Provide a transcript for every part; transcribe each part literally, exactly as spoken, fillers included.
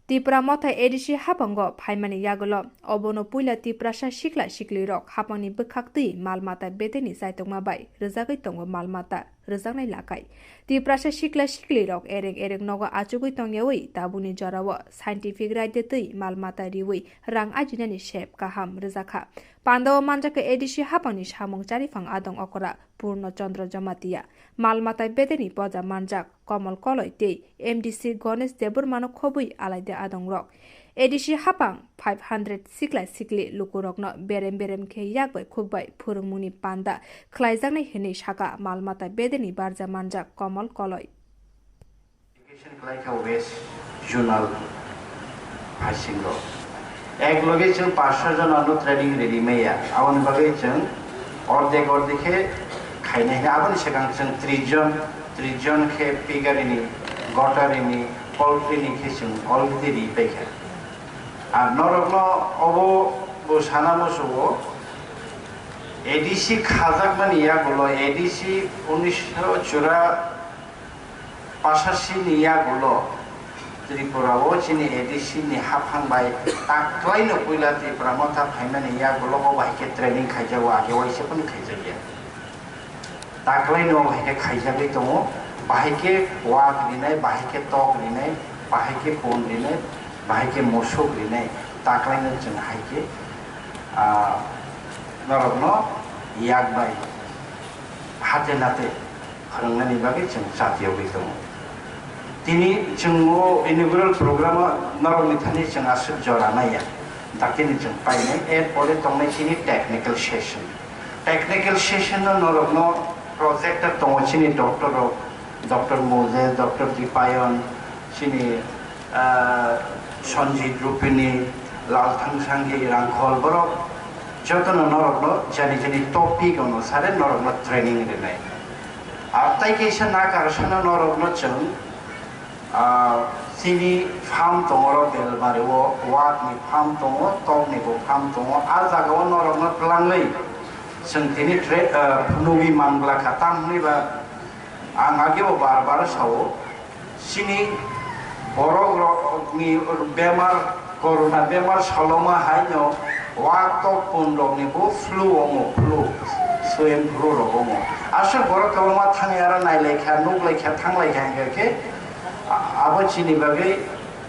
Tipra Motha A D C haphango phaimani yagulo obono puila Tiprasa sikla siklirok haphangni bwkhak twi mal mata bedeni chaitokma bai rwjagwi tongo mal mata rwjaknai lakai. Tiprasa sikla siklirok ereng ereng nogo achugwi tongyawi tabukni jorao scientific raida twi mal mata riwi rang ajinani sep kaham rwjakha. Pandao manjakha A D C haphangni samung chariphang adong okra Purno Chandra Jamatia, mal mata bedeni poja manjak Komol Koloi tei M D C Ganesh Debbarmano khobwi alaide adongrok. A D C haphang five hundred sikla sikli lukurokno berem berem khe yak bai khuk bai phwrwngmungni panda khlaijaknai hwnwi saka mal mata bedeni barja manjak Komol Koloi. Education khlai kha West Zonal phaising rok. Ek loge chwng paanch sho jona no training ready maya. Aboni bagwi chwng ordek ordek khe khainai hwnwi. Aboni swkang chwng tris jon, tris jon khe piggery ni, gottery ni, poultry ni khe chwng already ri paikha. Ar norokno obo bo sana muchungo A D C khajakmani yagulo A D C unisho chura pasasi ni yagulo Tripura o chini A D C ni haphang bai taklaino puila Tipra Motha phaimani yagulo o bai khe training khaijago, age waisa phano khaijakya. Taklaino o hai khe khaijagwi tongo, bahai khe wak rinai, bahai khe tok rinai, bahai khe pon rinai, bahai khe musuk rinai, taklaino chwng hai khe, ah, norokno yak bai hate nate phwrwngnani bagwi chwng chatiyogwi tongo. Tini chwng o inaugural program o norokni thani chwng aswk jora naiya, dakini chwng painai, er pore tongnai chini technical session. Technical session o norokno projector tongo chini doctor rok, Doctor Moses, Doctor Dipayon, chini, ah, Sanjit Rupini, Lalthangsanghi, Rangkhol, borok jotono norokno jani jani topic onusare norokno training rinai. Ar tai kaisa nakarsano norokno chwng Ah, chini farm tongo oro Belbari o, wak ni farm tongo, tok ni bo farm tongo. A jaga o norok no twlangwi chwng tini tre-, ah, phunugwi manglakha, tamni ba ang age bo bar bar sao, chini borok rok ni bemar, corona bemar saloma hai no wak tok pun rok ni bo flu omo, flu, swine flu rok omo. Aswk borok kwbangma thangwi aro nailaikha, nuklaikha, thanglaikha, hingkha khe A-, abo chini bagwi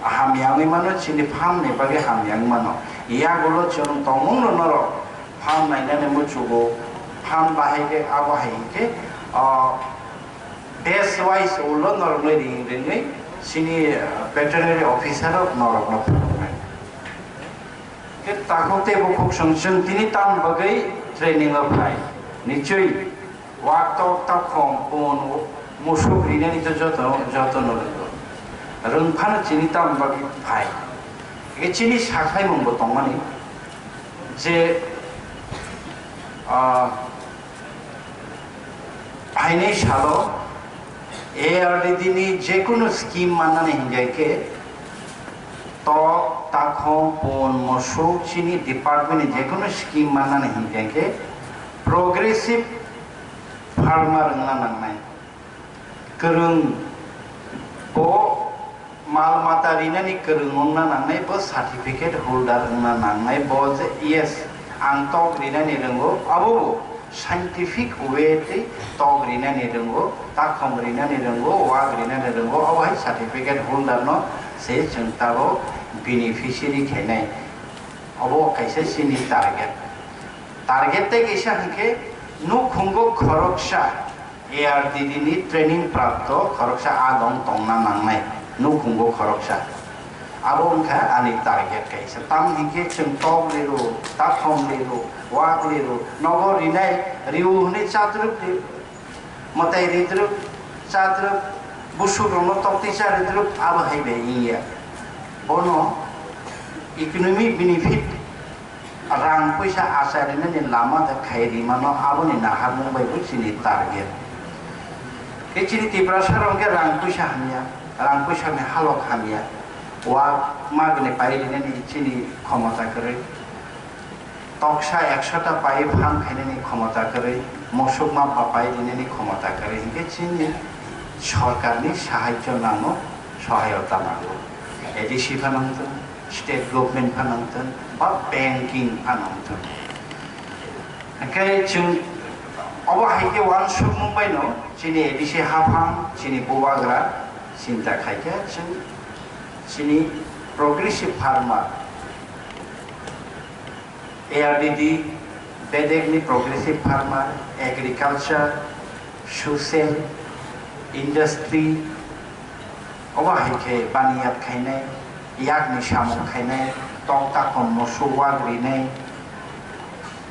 hamya wngwi mano, chini farm ni bagwi hamya wngwi mano. Yagulo chwng tongmung no norok farm nainani muchugo, farm bahai khe abo hai hinkhe, o, base wise ulo norokno ring ringwi chini, uh, veterinary officer rok norokno phunuknai. Khe takhuk tei bukhuk chwng, chwng tini tam bagwi training o phai. Nichoi. Wak tok takhong pun musuk rinani to joto, joto no ringo. Rwng phano chini tam bagwi phai. Eke chini sakhaimung bo tongmani je, ah, phainai salo A R D D ni jekunu scheme mannani hinkhe khe tok, takhong, pun, musuk chini department ni jekunu scheme mannani hinkhe khe progressive farmer wngna nangnai. Kwrwng bo mal mata rinani kwrwng wngna nangnai, bo certificate holder wngna nangnai, bo je, yes, ang tok rinani rwngo, abo bo scientific way tei tok rinani rwngo, takhong rinani rwngo, wak rinani rwngo, abo hai certificate holder no se chwng tabuk beneficiary khainai. Obo kaisa chini target. Target tei kaisa hinkhe nukhungo khoroksa A R D D ni training prapto khoroksa adong tongna nangnai, nukhungo khoroksa. Abo wngkha ani target kaisa. Tamo hinkhe chwng tok liru, takhong liru, wak liru, nogo rinai riu hwnwi chatrwk liru. Mwtai ridrwk, chadrwk, busukrokno toktwi cha ridrwk, abo hai bai wngya. Bono economic benefit, rang puisa achai rinani lama de khai rimano, aboni naharmung bai bo chini target. Khe chini Tiprasa rok khe rang puisa hamya, rang puisa ni halok hamya, wa magni pai rinani chini khomota kwrwi. Toksa ekshota pai phan khainani khomota kwrwi, musuk mapha pai rinani khomota kwrwi, hinkhe chini sorkarni sahajyo nango, sohayota nango. A D C phanangthung, state government phanangthung, ba banking phanangthung. Hingke chwng obo hai khe uansukmung baino chini A D C haphang, chini bubagra chinta khai khe chwng chini progressive farmer, A R D D, bedekni progressive farmer, agriculture, social, industry, obo hai khe baniyat khainai, yakni samung khainai, tokta kom moso wak rinai,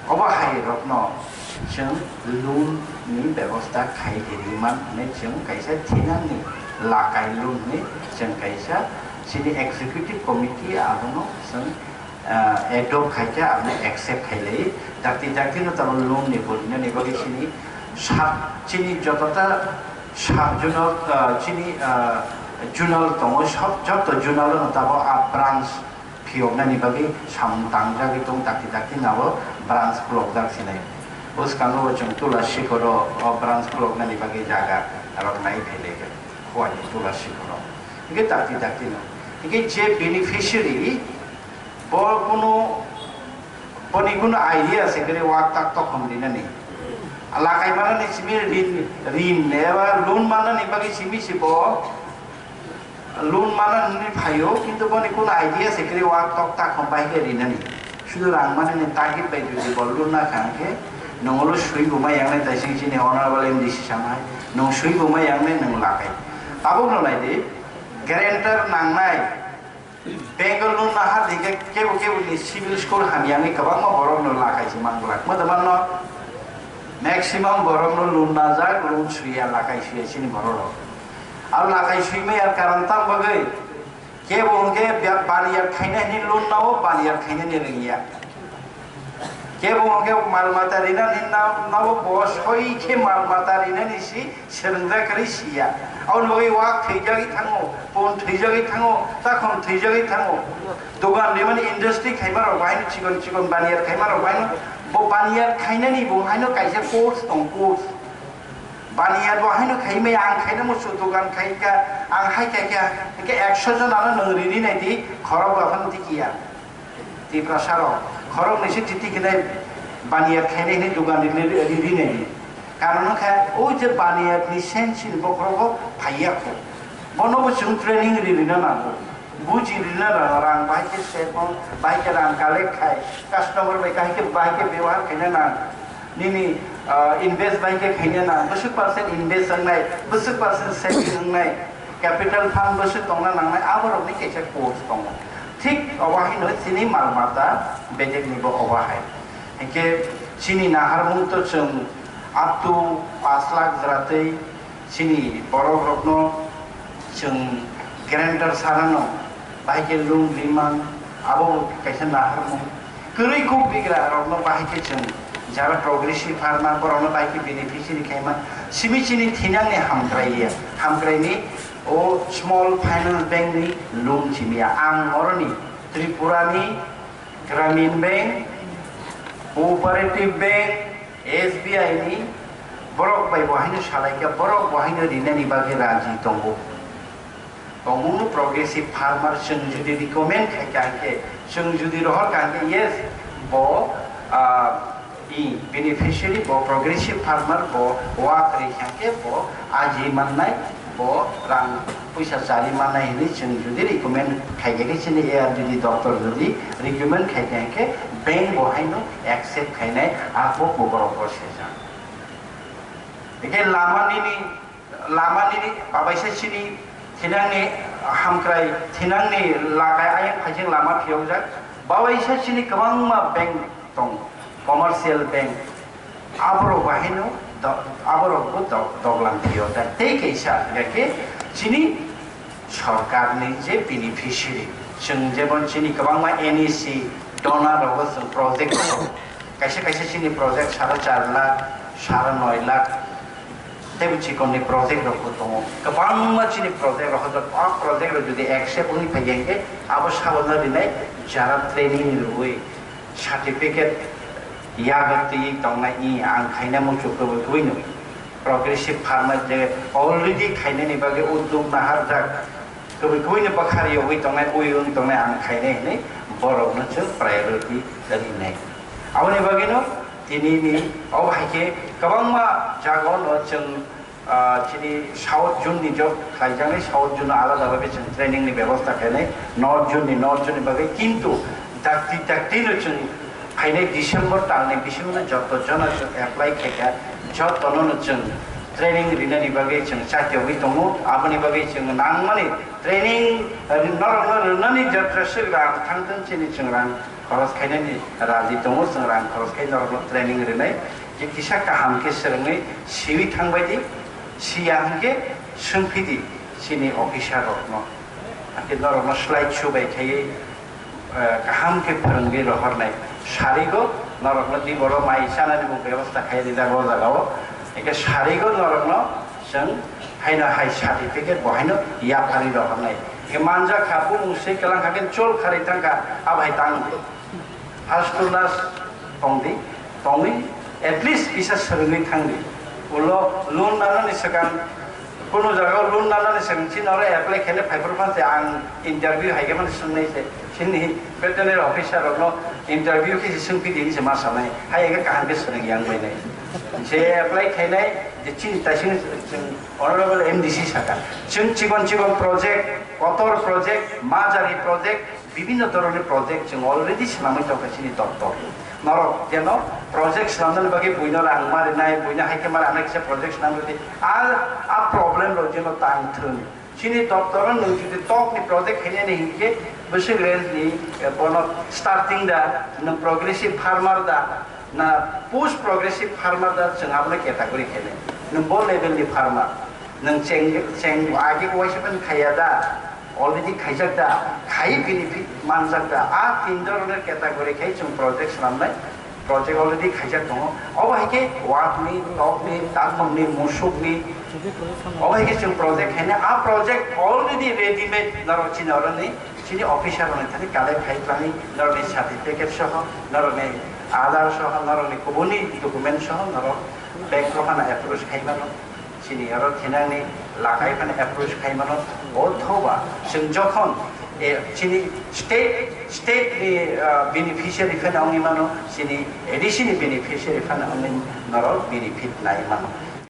obo hai rokno chwng loan ni bebosta khai ri man hwnwi chwng kaisa thinangni lakai loan hwnwi chwng kaisa chini executive committee abono chwng ah, adopt khai khe, aboni accept khai lai. Dakti dakti no tamo loan ni bo rinani bagwi chini sub, chini jotota sub zonal, ah, chini, ah, zonal tongo, sub joto zonal no tamo a branch phiyoknani bagwi samung tangjagwi tong, dakti dakti no abo branch khulokjak sinai. Bwskango bo chwng Tula Sikoro o branch khuloknani bagwi jaga rok nai phai lai khe, Khowai ni Tula Sikoro. Hingke dakti dakti no. Hingke je beneficiary, Bo kunu, boni kunu idea se kwrwi wak tak tokhom rinani. Lakai manani simi rin, rin eba loan manani bagwi simi si bo loan manani phaio, kintu boni kunu idea se kwrwi wak tok takhom bai khe rinani. Sudu rang manani target bai jodi bo loan na kha khe, nongolo sui bo mai yangnai taising chini honorable M D C samai, nong sui bo mai yangnai nong lakai. Tabuk no nai di, guarantor nangnai. Bank o loan nahar di khe kebo kebo ni civil score hamya wngwi kwbangma borok no lakai se man glak. Moto manno maximum borok no loan najak, loan suya, lakai suya chini borok rok. Aro lakai sui maya karon tam bagwi kebo hwnkhe bia-, baniyar khainai ni loan nao, baniyar khainai ni rwngya. Kebo hwnkhe mal mata rinani na-, nabo bo soi khe mal mata rinani si swrwngjak kwrwi siya. Aboni bagwi wak thwijagwi thango, pon thwijagwi thango, takhum thwijagwi thango. Dogan rimani industry khaima rok bahaino chikon chikon baniyar khaima rok bahaino bo baniyar khainani bo haino kaisa course tong course. Baniyar bo haino khaimai ang khaina musu dogan khaika ang hai khaika hwnkhe ekso jon ano nwng rini naidi khorok bo aphano tikiya. Tiprasa rok khorok ni se titi khe baniyat khainai hwnwi dogan ri, ri, ri, rinai ni. Karon wngkha o je baniyat ni sense ni bokhorogo phaiya kho. Bono bo chwng training ri rina nango. Buji rina nango, rang bahai khe sepon, bahai khe rang collect khai, customer bai kahai khe, bahai khe bebohar khaina nang. Nini, ah, invest bahai khe khaina nang. Bwswk percent invest wngnai, bwswk percent saving wngnai. Capital fund bwswk tongna nangnai, aborokni kaisa course tongo. Thik obo haino chini mal mata bedeknibo obo hai. Hinkhe chini naharmung to chwng up to pash lakh jwratwi chini borokrokno chwng guarantor sanano, bahai khe loan rimang, abo kaisa naharmung. Kwrwi kuk bigra rokno bahai khe chwng jara progressive farmer borokno bahai khe beneficiary khaima simi chini thinangni hamkrai ya, hamkrai ni o small finance bank ni loan simi ya. Ang oroni Tripura ni Gramin Bank, Cooperative Bank, S B I ni borok bai bo haino salai kha, borok bo haino rinani bagwi raji tongo. Tongmungno progressive farmer chwng jodi recommend khai ka hwnkhe, chwng jodi rohor ka hwnkhe, yes, bo, ah, i beneficiary, bo progressive farmer, bo wak ri hwnkhe, bo aji mannai, bo rang puisa chari mannai hinwi chwng jodi recommend khai khe, chini A R D D doctor jodi recommend khai khe hwnkhe, bank bo haino accept khainai, a kok bo borok bo sejak. Hwnkhe lama nini Lama nini babaisa chini thinangni hamkrai, thinangni lakai ayang phaijak lama phiyokjak. Babaisa chini kwbangma bank tongo, commercial bank. Aborok bahaino do-, aborokbo do-, doglam phiyokjak. Tei kaisa hwnkhe chini sorkarni je beneficiary, chwng jemon chini kwbangma N E C donor rogo chwng project tongo. Kaisa kaisa chini project sara char lakh, sara noi lakh, teibo chikonni project rokbo tongo. Kwbangma chini project rok, o project rok jodi accept wngwi phai khe, abo sabono rinai jara training rwui certificate yago twi tongnai, i ang khaina muchuk kwbwi kwbwi nw. Progressive farmer je already khainani bagwi uddog naharjak, Kubui kubui ni bwkhari yogwi tongnai, ui wng tongnai ang khainai hinwi borokno chwng priority rinai. Aboni bagwino tini ni obo hai khe kwbangma jaga no chwng, ah, chini South Zone ni job khlaijaknai, South Zone no alada bagwi chwng training ni bebosta khainai, North Zone ni, North Zone ni bagwi, kintu dakti dakti no chwng phainai December tal ni bisingo no joto jono chwng apply khaikha, joto no no chwng training rinani bagwi chwng chatiogwi tongo, aboni bagwi chwng nangmani training, eh, norokno rwnani joto swk rang thangthun chini chwng rang khoros khainani raji tongo, chwng rang khoros khai norokno training rwnai, je kisa kaham khe swrwngwi siwi thangbai di, siya hwnkhe swngphi di chini officer rokno. Hakhe norokno slide show bai khaiwi, eh, kaham khe phwrwngwi rohornai. Sarigo norokno di boro mai chanani bo bebosta khai rijak o jaga o. Hingke sarigo norokno chwng haino hai certificate bo haino yapharwi rohornai. Hingke manjak kha, bumung se kelang kha khe chol kharwi thang kha, abo hai tang di. First to last tong di, tongwi at least kisa swrwngwi thang di. Ulo loan nanani swkang, kunu jaga o loan nanani swkang chini oro apply khainai phaiphuru phan se ang interview hai khe mani swngnai se. Chini veterinary officer rokno interview khe se swngphi di hinwi se ma sanai. Hai khe kaham khe swrwng yang bai nai. Je apply khainai je chini taising chwng honorable M D C saka. Chwng chikon chikon project, kotor project, majari project, bibhinno dhoroner project chwng already swnamwi tongkha chini doptor. Norok jeno project swnamnani bagwi buino rang ma rinai, buino hai khe ma rang kisa project swnam rwdi. A, a problem rok jeno tang thung. Chini doptor no nwng jodi tokni project khainani hinkhe bwswk range ni, eh, bono starting da, nwng progressive farmer da, na post progressive farmer da chwng abono category khainai. Nwng bo level ni farmer. Nwng cheng, cheng age waisa phano khaiya da, already khaijak da, khai benefit manjak da. A tin dhoroner category khai chwng project swnamnai, project already khaijak tongo. Obo hai khe watni, tokni, takmungni, musukni, obo hai khe chwng project khainai. A project already ready made norok chini oroni, chini officer rokni thani collect khai twlangwi norokni certificate soho, norokni Aadhaar soho, norokni kubuni document soho norok bank o phano approach khai mano. Chini oro thinangni lakai phano approach khai mano, othoba chwng jokhon, eh, chini state, state ni, ah, beneficiary phano wngwi mano, chini A D C ni beneficiary phano wngwi norok benefit nai mano.